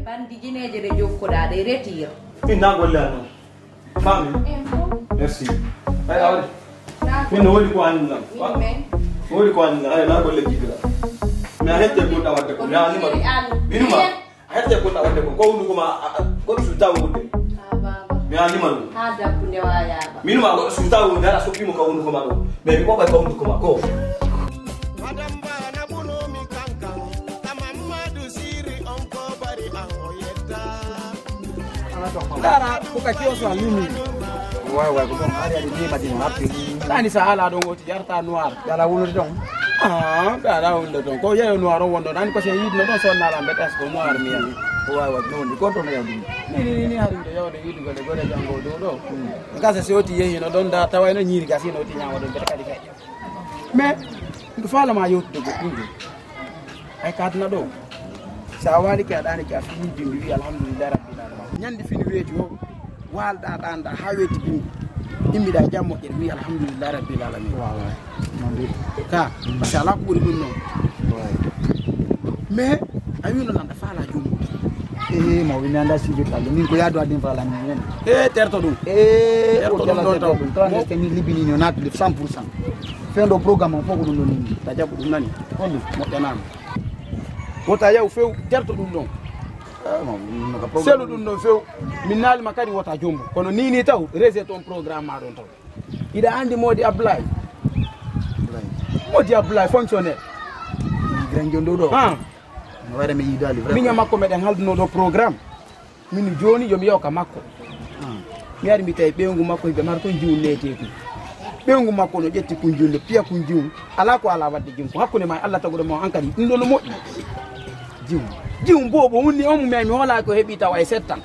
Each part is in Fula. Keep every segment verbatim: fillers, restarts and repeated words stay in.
Bandi jineeje ɗe jokkoɗaa ɗe, retire. Min na golle an non. Faami? Merci. Ay, awde. Min no woni ko anndi lan. Min men. No woni ko anndi lan. Ay, na golle jiɗɗo lan. Mi a hette ko ɗa wadde ko. Mi a nima. Min ma. A hette ko ɗa wadde ko. Ko woni ko ma, a, a, ko su taw wonde. Ah, baba. Mi a nima ɗum. Ha dabbu nde waya ba. Min ma ko su taw wonde, ara so pimo ko woni ko ma ɗo. Mais mi ko ba ko woni ko ma ko. Madame Bana Bono mi kankan. Ka Mamadou Siri on ko bari an o yetta. Dara ko ka kiyo so a lumi. Way, way, ko ɗon ari ari ni Madina Mappi. Tani sa ala ɗon woti jarta noir. Yala wonori ɗon. Ah, ɓe ala wonde ɗon. Ko yeyo noir on wonɗon. Ani ko sen yiɗno ɗon sonnala mbetas ko noir mi yani. Way, way, non, ko ɗon yawdi. Ni, ni, ni, ni, hari ɗo yawde yiɗugol e gore jango ɗo ɗo. Gasa si woti yehino ɗon da tawayno ñiiri gasi no woti ñama ɗon bete kadi kay. Mais, ɗum faalama yewtude ko ɗum ɗum. Ay, ka aduna ɗo, so a waalike, a ɗaanike, a fini bimbi, wi alhamdulillahi rabbil alamin. Ñande fini weeti o, waalɗa, ɗaanɗa, haa weeti bimbi. Immiɗa e jam moƴƴere, wi alhamdulillahi rabbil alamin. Waaw, waaw. Noon de. Ka, parce que alaa ko ɓuri ɗum noon. Waaw. Mais, a wino nan, a faala jomum. Eh, mawɓe, mi annda sujet kalɗo. Min ko yaadu adin faala min. Eh, terto ɗum. Eh, terto ɗum ɗon taw. Trente, c'est min libini ni, o naatude cent pour cent. Fewndo programme on fof ko ɗum ɗon nini. Ta jaɓu ɗum nani. On ɗum moƴƴanaama. Wota yaw few, terto ɗum ɗon. Ah, non, non, non, ka programme. Selu ɗum ɗon few. Min naalima kadi wota jombo. Kono ni ni taw, reset on programme ma ɗon taw. Iɗa andi Modi Ablaye. Modi Ablaye fonctionnaire. Grand John ɗo ɗo. Ah. No waɗa mi yiidaali vraiment. Min e makko meɗen halduno ɗo programme. Min jooni yo mi yaw ka makko. Ah. Mi ari mi tawi ɓeyngu makko hiɓe mara kon jiwun neete kun. Ɓeyngu makko no ƴetti kun jiwun, no piya kun jiwun. Alaa ko alaa waɗde jiwun ko hakkunde ma e Allah taguɗo ma on hankadi. Ɗum ɗo no moƴƴi. Jiwun. Jiwun boobo wunni on mum mi hoolaa ko heɓi tawa e settan.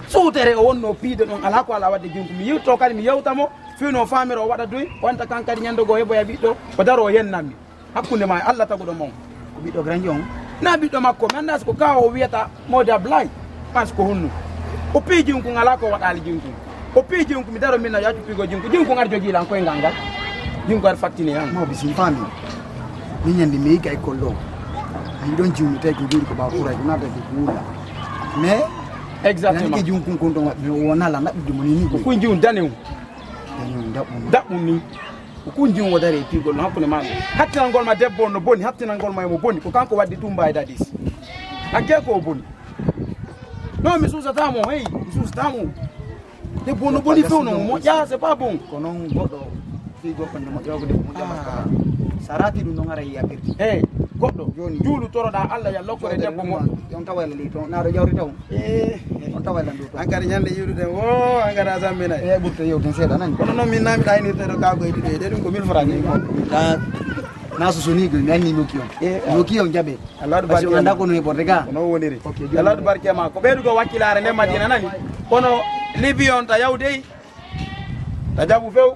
Suutere o wonno piide ɗon alaa ko alaa waɗde jiwun ko mi yewtito kadi mi yewta mo. Fino famira o waɗa doy, wanta kan kadi ñande goo heɓoya ɓiɗɗo, o daro o yennammi. Hakkunde ma e Allah taguɗo mon. Ko ɓiɗɗo Grand John? Na ɓiɗɗo makko, mi anndaa si ko ka o wiyata Modi Ablaye. Parce que honno? O piiji ɗum ko ngalaa ko waɗaali jinkun. O piiji ɗum ko mi daro min na yaatu piigo jinku. Jinku ngar jogii lan koyngal ngal. Jinku ar fattini han. Mawɓe si mi faami. Min ñande mi yiga école ɗo. A yi ɗon jiwmi tawi ko jooɗi ko ɓaawo kuray, ko naata ko wuula. Mais exactement. Nani ke jinkun kon ɗon waɗi, o wona la naɓɓude mo ni ni. Ko kun jiwun danewun. Danewun daɓɓun. Daɓɓun ni. Ko kun jiwun o dari e piigol no hakkunde maɓɓe. Hattinangol ma debbo on no boni, hattinangol ma e mo boni. Ko kanko waddi Tumba e Dadis. Hakke ko o boni. Non, mi suusata mo, hey, mi suusata mo. Debbo no boni few no mo moƴƴa, c'est pas bon. Ko noon goɗɗo fii goɗɗo nde moƴƴa ko debbo moƴƴa makko. Sa raati ɗum noon ara yiya perti. Hey, goɗɗo. Jooni. Juulu toroɗa Allah ya lokkore debbo mo. On tawa la ley toon. Naa ɗo jawri taw. Eh. On tawa la ɗo toon. Hankadi ñande yiwrude o, hankadi a sammina. Eh, ɓurta yewten seeɗa nani. Kono noon min naami ɗa aynirte ɗo ka ko e ɗiɗo e ɗe ɗum ko mille francs ni. Na so soni go mi anni mo kiyon. Eh, mo kiyon jaɓe. Allah du barke. Anda ko no e borde ga. Ko noon woniri. Ok, Allah du barke ma. Ko ɓeydugo wakkilaare nden Madina nani. Kono Libi on ta yawdey. Ta jaɓu few.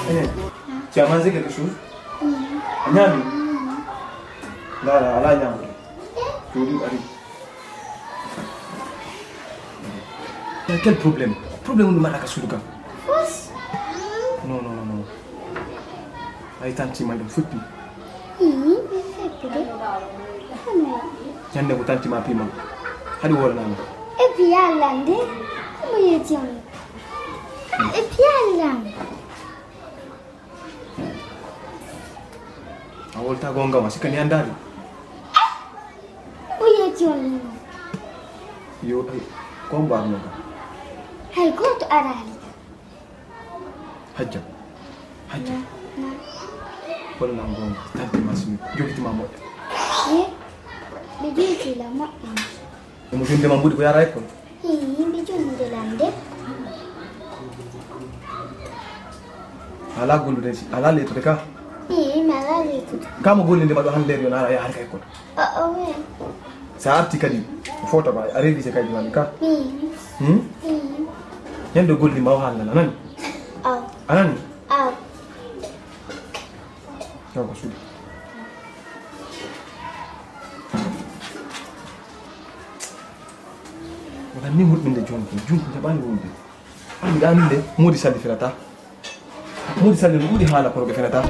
Eh, tu as mangé quelque chose? A ñaami? Voilà, ala ñaamde. Jooɗi ari. Quel problème? Problème no mbaɗa ka suudu kam? Fos. Non, non, non, non. Ay, tanti ma ɗum futti. Ii, mi futti de. Hano. Ñande ko tanti ma pima. Haɗi woolanama. E piyallan de. Mo yeeti on. E piyallan. A wolta gonga ma, sikka ni andaali. Mo yeeti on. Yo, ay, ko mbarno ka? Hay gooto araali. Hajja. Hajja. Na, na. Walla na gonga, tanti ma sumi. Jogiti ma moƴƴa. Eh? Ɓe jogiti la moƴƴa. Omo jonnde ma mbuɗi ko yara école? Ii, yimɓe jonnde lan de. Ala gollude si, ala leetude ka? Ii, mi ala leetude. Ka mo gollinde ma ɗo hannde yo na ara yaade ka école? O, o, wi. Sa arti kadi, foto ma, a révisé kadi wani ka? Ii. Hmm? Ii. Ñande golli ma o haalnana, nani? Aw. A nani? Aw. Taw ko suuɗi. Wala ni murɗinde junko, junko jaɓani wonde. Anndi ɗa min de, Modi Salli fenata. Modi Salli no ɗuuɗi haala kono ɓe fenata.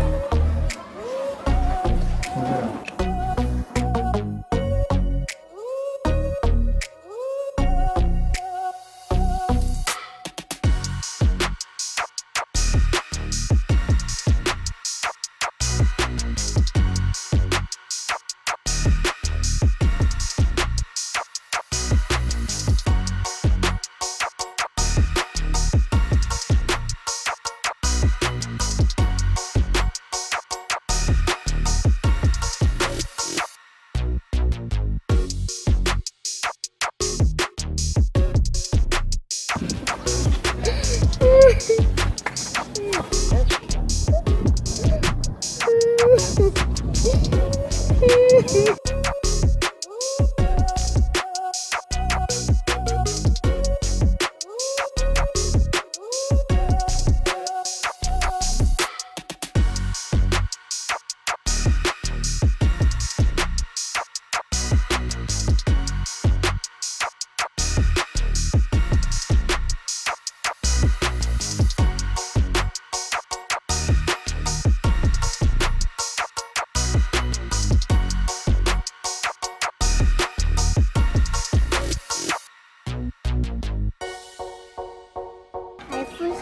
Hay fus.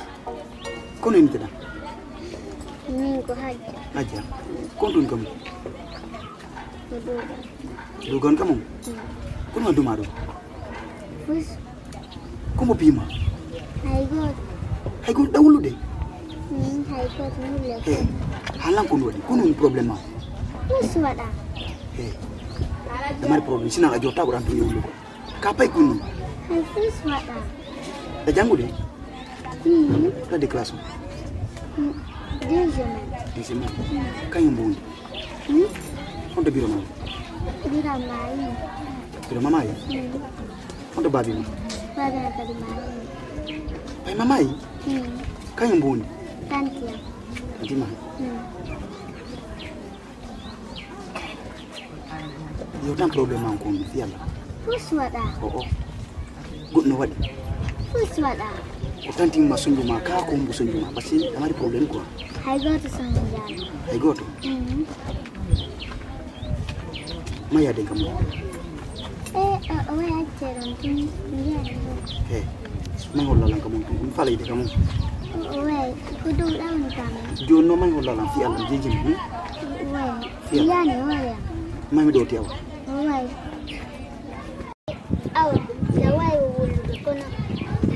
Kono innde-ɗaa? Min ko Hajja. Hajja. Ko honto woni kam? Ko Duuga. Duuga woni kam? Mm. Kono ma duma ɗum? Fus. Ko mbo pii ma? Hay gooto. Hay gooto ɗawlude? Mm, hay gooto mi hulle. He, haalan ko ɗum waɗi. Ko honto woni problème ma? Fus waɗaa. He. Aɗa mari problème, sinon a jottaako ɗo an tun e wullugo. Ka pay kunni. Hay fus waɗaa. Ɗa janngude? Mm. Ladde classe o? Mm. Deuxième. Deuxième. Mm. Kañum mbo woni? Mm. Honto biro ma? Biro maayi. Biro ma maayi? Mm. Honto baabi ma? Baabi am kadi maayi. Pay ma maayi? Mm. Kañum mbo woni? Tanti am. Tanti ma? Mm. Yo tan problème an ko on fii Alla. Fus waɗaa. O, o. Goɗɗum no waɗi. Fus waɗaa. Ko tanti ma sonju ma, ka ko mbo sonju ma, parce que a mari problème quoi. Hay gooto sonjaani. Hay gooto? Mhm. Ma yaade kam. E, o, o wayi accee ɗon tun, mi yi'aani ɗon. He, ma holla lan kam on tun, mi faalaa yiide kam on. O, o wayi, ko dow ɗawnata mi. Jooni no ma holla lan fii Alla jeejimi, hmm? O wayi, fii Alla. Mi yi'aani hoore am. Ma mi ɗo ti awa. O wayi. Awa, na waawi wullude, kono,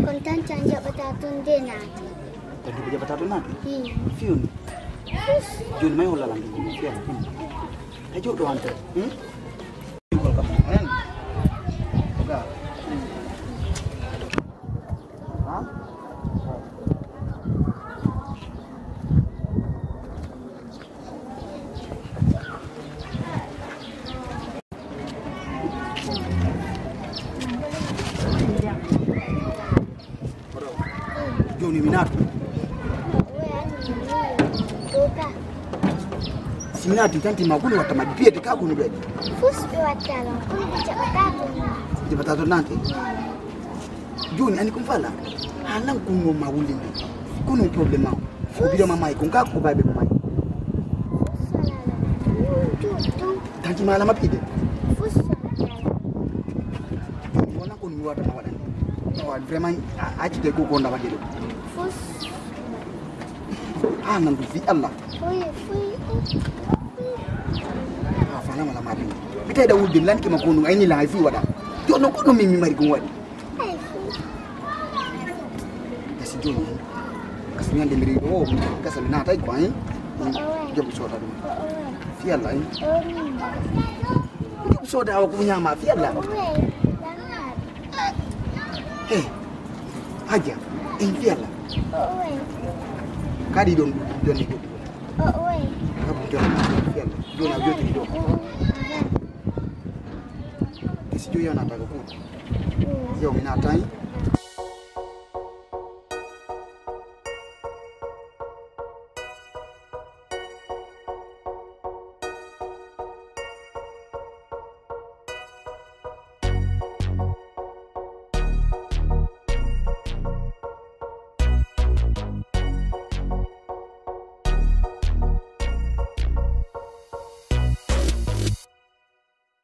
kono tanti an jaɓataa toon de naati. Tanti ko jaɓataa toon naati? Hmm. Fii on? Fus. Jooni ma holla lan ɗum, fii Alla, fii. Ka joɗɗo an tan, hmm? Jooni mi naatu. Si mi naati, tanti ma kunu watta ma, ɓe piyete ka kunu ɓe. Fus ɓe watta lan, kunu ɓe jaɓata to naati. Jaɓata to naati? Jooni, ani ko mi faalaa? Haa nan ko mi won ma wullinde. Ko non problème ma o? Ko biro ma maayi, ko ka ko babe ma maayi. Tanti ma ala ma piide. Jooni, wona ko mi wata ma waɗande. Tawa vraiment, a, a accite ko ko ndawa geɗo. Haa nan ko fii Alla. Haa faalaa ma ala ma piide. Mi tawi ɗa wulde, mi lanki ma ko non, ayni la, ay fii waɗa. Jooni non ko non min mi mari ko mi waɗi. Gasi jooni, gasi ñande mi rewi ɗo, gasa mi naatay quoi, hein? Joɓo sooda ɗum. Fii Alla, hein? Joɓo sooda awa ko ñaama, fii Alla. He, Hajja, en fii Alla. Kadi ɗon jonne goɗɗi. Kabu jonne, fii Alla. Jooni a jotini ɗo. Gasi jooni a naata ko kuuɗo. Yo, mi naatay.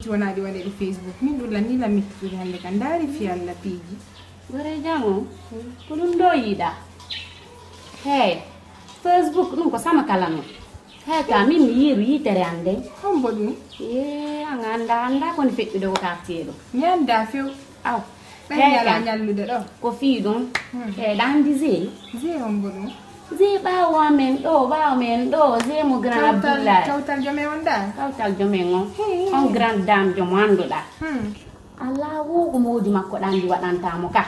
Wonaa ɗi waɗeede Facebook. Min ɗum lan nii lan mittitude hannde kan. Ndaari fii Alla piiji. Goree jam on, ko ɗum ɗoo yiɗaa? Hey, Facebook ɗum ko sama kala non. Hey, ka min mi yiiru yitere an nden. Hombo ɗum? Ee, an anndaa, anndaa ko woni feƴƴude ko quartier ɗoo. Mi anndaa few. Aw. Ɓen hey, ñalaa ka ñallude ɗoo. Ko fii ɗum. Hmm. Hey, ɗa anndi Zee? Zee hombo ɗum? Zee ɓaawo amen ɗoo, ɓaawo men ɗoo, Zee mo Grand Abdoulaye. Kawtal jomen on ɗa? Kawtal jomen on. Hey. On grande dame jo mo annduɗaa. Hmm. Alaa wo ko moodi makko ɗa anndi waɗanta mo ka.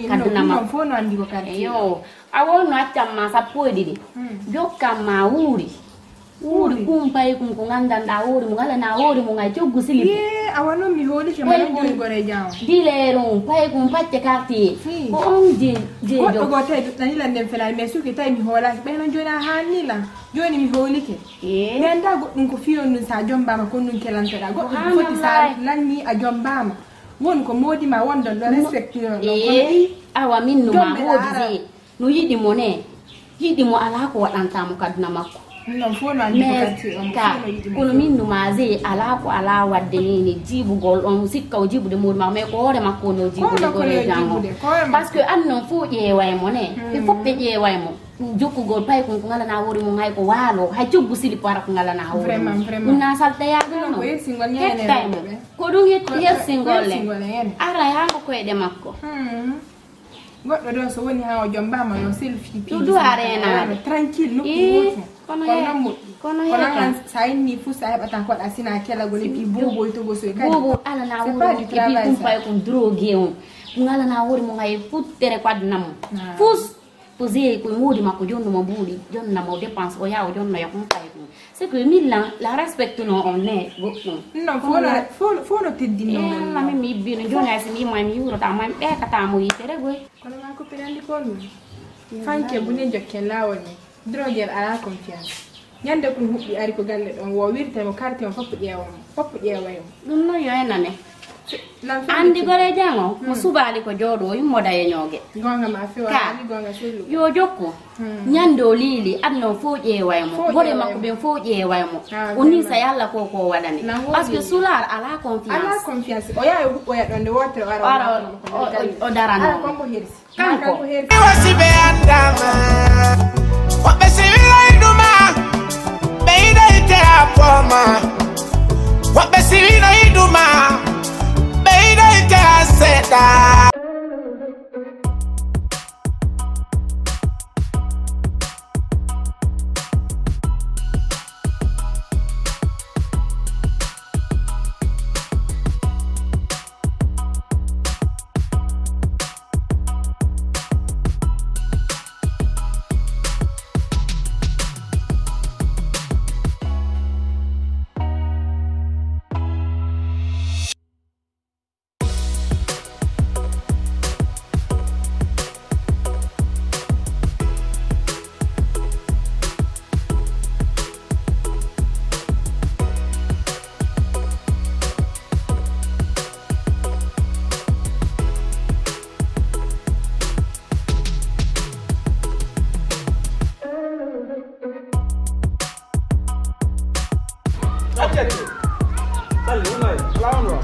Ka duna makko. Fof no anndi ko kadi. Eyo. A wonno accan ma sappo e ɗiɗi. Hmm. Jokkan ma wuuri. Wuuri. Wuuri kum pay kum ko nganndanɗaa hoore mum, alanaa hoore mum hay coggu silip. Yee, awa noon mi hoolike ma noon jooni goree jam. Dileer on, pay kum pacce quartier. Fii. Ko on je-, jeejo. Goɗɗo goo tawi ɗuɗɗani lan nden felaani, mais suki tawi mi hoolaaki. Ɓay noon jooni a haannii lan. Jooni mi hoolike. Ee. Mi anndaa goɗɗum ko fii on ɗum, so a jommbaama ko ɗum kelantoɗaa. Goɗɗum ko foti so a lannii a jommbaama. Won ko moodi ma won ɗon ɗo respecte ɗon ɗon. Kono ee, awa min no ma hoodi Zee. No yiɗi mo ne, yiɗi mo alaa ko waɗanta mo ka duna makko. Non, fof no anndi ko kadi on, ka, fof no yiɗi mo, kono fof. Min numa Zee alaa ko alaa waɗde ni, ni jiibugol on, sikka o jiibude moodi makko, mais ko hoore makko woni o jiibude, ko hoore makko woni o jiibude. Parce que an non fof ƴeeway mo ne, ɓe fof ɓe ƴeeway mo. Jokkugol pay kon ko ngalanaa hoore mum, hay ko waalo, hay coggu silip wara ko ngalanaa hoore mum. Vraiment, vraiment. Ɗum na salteyaagal non. Ko yersingol ñande hettay mo. Ko ɗum yetti yersingol en. Ara haa ko koyɗe makko. Hmm. Goɗɗo ɗo so woni haa o jommbaama yo selfie piiji. Ɗum ɗum a reenaade. Tranquille, nokku gooto. Kono he-, kono he-, kono he-, kono an sa inni fuu sa heɓata ko waɗa sina kelagol e pi boboy togosoy kadi. Bobo alanaa hoore mum e pi kumpay kon drogue on. Ɗum alanaa hoore mum hay futtere ko aduna mum. Ah. Fus ko Zee ko moodi makko jonnumo mbuuɗi, jonnamo dépense o yaa o jonnoya kumpay kon. C'est que min lan, la respecte non on ne goɗɗum. Non, fof no, fof, fof no teddinno. Eh, Allah, min mi ibbino jooni, ay si mi yimma mi yuurata, ma mi ɓeekata mo yitere goy. Kono ma ko peɗandi ko ɗum. Fanke bune jokken laawol men. Drogue en alaa confiance. Ñande kun huɓɓi ari ko galle ɗon, wo wirte mo quartier on fof ƴeewa mo, fof ƴeewa mo. Ɗum non yo enane. Anndi gore jango, mo subaali ko jooɗo, o yummoda e ñooge. Goonga ma fewa, ka. Anndi goonga sellu. Yo jokku. Hmm. Ñande o liili, aduna o fof ƴeeway mo. Fof ƴeeway mo. Gore makko ɓen fof ƴeeway mo. Ah, o nii sa yalla ko ko waɗani. Parce que sulaar alaa confiance. Alaa confiance. O yaha o huɓɓoya ɗon nde wootere o ara o, o, o darana mo. Kanko. Wasiɓe anndama, woɓɓe siwilay ɗuma, ɓeydayte a pooma. Woɓɓe siwilay ɗuma, ɓeydayte a seeɗa. Accete. Salli, unoy. Alaa on wa.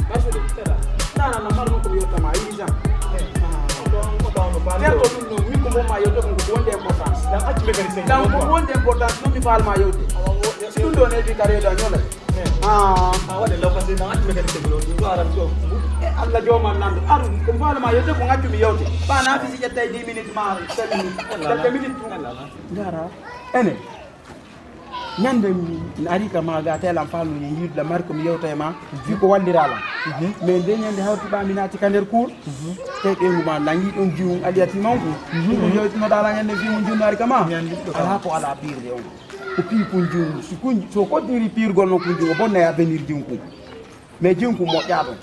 Merci de, tera. Na, na, na, mal ko mi yottama, urgent. Ko ɗon, ko ɗon, ko ɗon. Tera ko ɗum ɗo, min ko mo ma yewte ko wonde importance. Dan accu mécanicien. Dan ko wonde importance, non mi faal ma yewte. Ɗum ɗo ne bi kare da ñola. Ah. Ah, waɗe law kasi na accu mécanicien ko ɗum ɗo aran ɗo. Eh, Allah jooman nan. Aru, ko mi faal ma yewte ko ngaccu mi yewte. Ba na fisi ƴettay dix minutes ma, cinq minutes. Quelques minutes. Ngara. Ene. Ñande mi ari ka ma ga telan famu ni yirde la mari ko mi yewta e ma. Fi ko wallira la. Mais nde ñande hawti ba mi naati ka nder kuur. Te ɓe ngu ma langi ɗon jiwum aliyati manku. Ko yewtino dala ñande fi mun junno ari ka ma. Ala ko ala pirde on. Ko pi kun jiwum. Si kun so ko diri pirgol non kun jiwum. Bonna ya benir jiwum kun. Mais jiwum kun moƴƴa ɗon.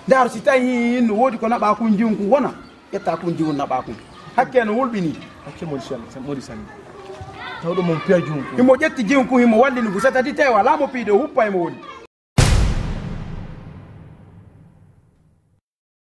Ndar si tawi no wodi ko naɓa kun jiwum kun wona. Ƴetta kun jiwun naɓa kun. Hakke no wulɓini. Hakke modi sani, modi sani. Tawɗo mon piya jiwun kun. Himo ƴetti jiwun kun, himo wallini kun. C'est-à-dire, tewa, lamo piide, o huppa himo woni.